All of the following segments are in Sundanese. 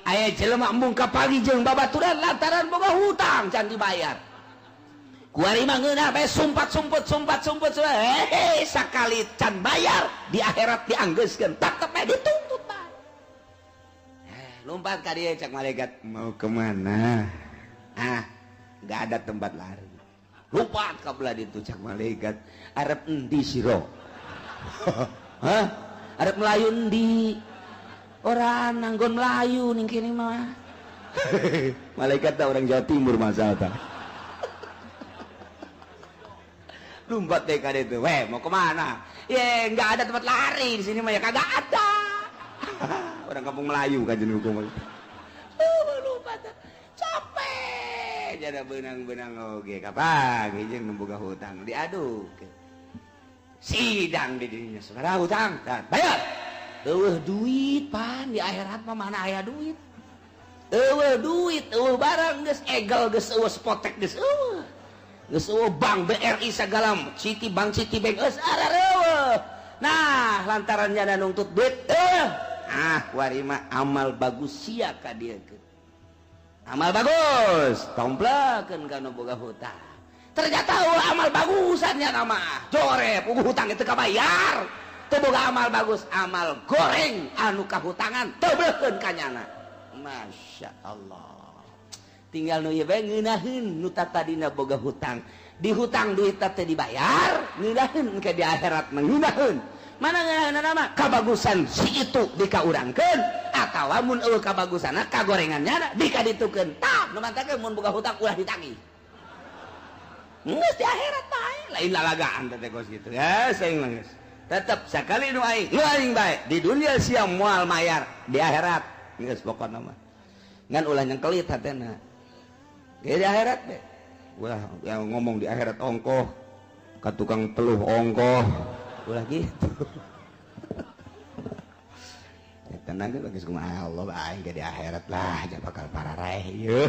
Aya jelema embung kapanggih jeung babaturan lantaran boga hutang can dibayar. Kuari mah ngeunah bae sumpat sumput sumpat sumput, eh sakali can bayar di akhirat dianggeuskeun, tetep bae dituntut bae. Eh, lompat ka dieu, cak malaikat, "Mau kemana?" "Ah, nggak ada tempat lari." Lompat ka belah ditu, cak malaikat, "Arep endi sira? Hah? Arep melayu endi? Ora nanggon melayu ning kene mah." Malaikat tak orang Jawa Timur masa tak. Lompat deh ka itu. "Weh, mau kemana?" "Ye, nggak ada tempat lari di sini mah ya, kagak ada." Orang kampung Melayu kan jenis hukum. Oh, lompat. Capek. Jadi benang-benang oge kapan jeung nu boga hutang diadu. Sidang di dinya, "Sabaraha hutang?" "Tah, bayar." Eueuh duit pan, di akhirat mah mana aya duit. Eueuh duit, eueuh barang, geus egel, geus eueuh spotek, geus eueuh. Geus eueuh bank BRI segala, Citi Bank, Citibank geus arareueuh. Nah, lantaran nyana nuntut duit, ah kuari mah amal bagus sia ka dieu. Amal bagus, tomplakeun ka nu boga hutang. Ternyata eueuh amal bagusan nya nama. Jorep, hutang itu kabayar. Teu boga amal bagus, amal goreng anu kahutangan teubleukeun ka nyana. Masya Allah. Tinggal nu ieu bae ngeunaheun nu tatadina boga hutang. Di hutang duit teh dibayar, ngeunaheun ke di akhirat mah ngeunaheun. Mana ngeunaheun mah kabagusan si itu dikaurangkeun atawa mun eueuh kabagusanna kagorengan nyana dikaditukeun. Tah, nu mantakeun mun boga hutang ulah ditagih. Geus di akhirat bae, lain lalagaan teh kos kitu. Ya, saing mah geus. Tetep sekali nu aing, nu aing bae di dunia sia moal mayar, di akhirat geus pokona mah. Ngan ulah nyengkelit hatena. Ge di akhirat be. Ulah yang ngomong di akhirat ongkoh, ka tukang teluh ongkoh, ulah gitu. Ya, tenang ge geus kumaha Allah aing ge di akhirat lah ja bakal pararaeh ieu.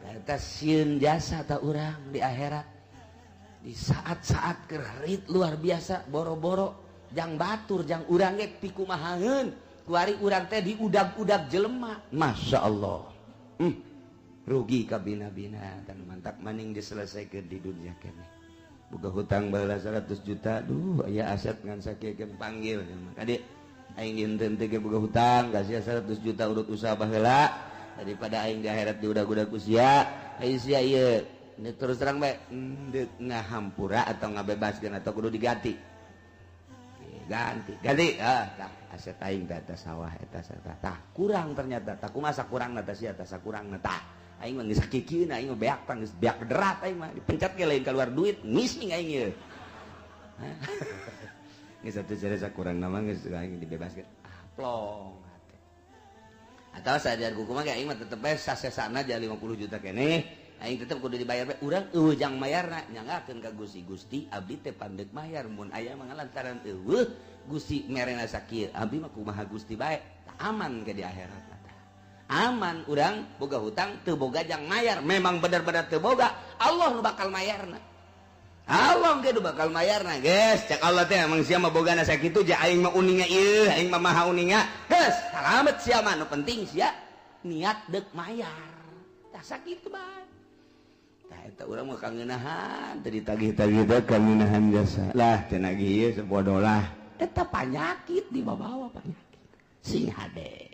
Eta sieun jasa ta urang di akhirat. Di saat-saat kerit luar biasa boro-boro jang batur jang urang ge pikumahaeun kuari urang teh diudag-udag jelema. Masya Allah, rugi kabina-bina dan mantap maning diselesaikan di dunia kene. Boga hutang baheula 100 juta, duh aya aset ngan sakieu panggil kade aing dinten teh boga hutang kasih 100 juta urut usaha baheula daripada aing di akhirat diudag-udag ku sia. Aing sia ieu ini terus terang bae ndek ngahampura atau ngabebaskeun atau kudu diganti. Ganti ganti, ah tah aset aing teh eta sawah eta tah kurang ternyata tah kumaha kurang tah sia tah sakurangna tah aing mah geus sakikieuna, aing mah beak tah geus beak derat, aing mah dipencat ge lain keluar duit ngising aing ieu. Geus atuh jare sakurangna mah geus aing dibebaskeun. Ah, plong hate atau sadar kumaha ge aing mah tetep bae sasesana aja 50 juta keneh aing tetep kudu dibayar bae. Urang eueuh jang mayarna nyanggakeun ka Gusti, "Gusti, abdi teh pandeuk mayar mun aya mah, lantaran eueuh Gusti merena sakieu abdi mah kumaha Gusti bae." Aman ke di akhirat, aman. Urang boga hutang teu boga jang mayar, memang bener-bener teu boga, Allah nu bakal mayarna. Allah ge nu bakal mayarna. Geus cek Allah teh emang sia mah bogana sakitu ja, aing mah uninga ieu, aing mah maha uninga. Geus salamet sia mah, nu penting sia niat deuk mayar tah sakitu bae. Tah eta urang mah kangeunahan teu ditagih-tagih teh kangeunahan jasa lah teu nagih ieu sebodoh lah. Eta panyakit di bawah, penyakit sing hade.